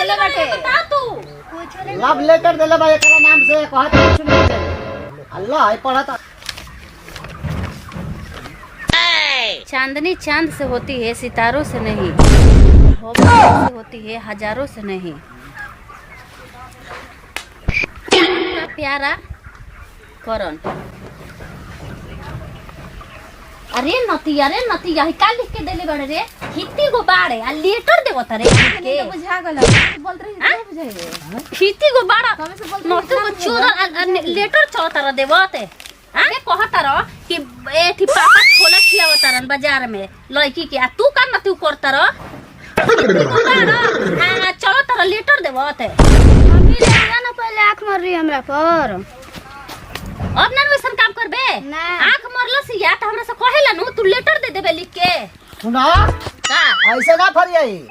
देले बाटे। बता तू। लव लेटर देले बा एकरा नाम से, कहत कुछ नहीं देले। अल्लाह है पढ़त। चांदनी चांद से होती है, सितारों से नहीं। मोहब्बत से होती है, हजारों से नहीं। का प्यारा करण। अरे नतिया रे नतिया, ही का लिख के देले बड़े रे? हित्ती गो बाड़े आ लेटर देबो तरे के? तो बुझा गल बोलत रही। हाँ? नहीं बुझाइबे। हित्ती गो बाड़ा। कबे से बोलत रही, नतु ना को बुझाइबे। चोर लेटर चलता देवते। आ के कहता रह कि एथी पापा छोला खियावतारन बाजार में लड़की के, आ तू का नतु करता रह? आ चलो तारा लेटर देवते। मम्मी रउआ ना पहले आँख मार रही हमरा पर। अब ना वैसन काम करबे। ना। आंख मरल से या त हमरा से कहेला नु, तू लेटर दे देबे लिख के। सुना। का? ऐसे ना फरियाई।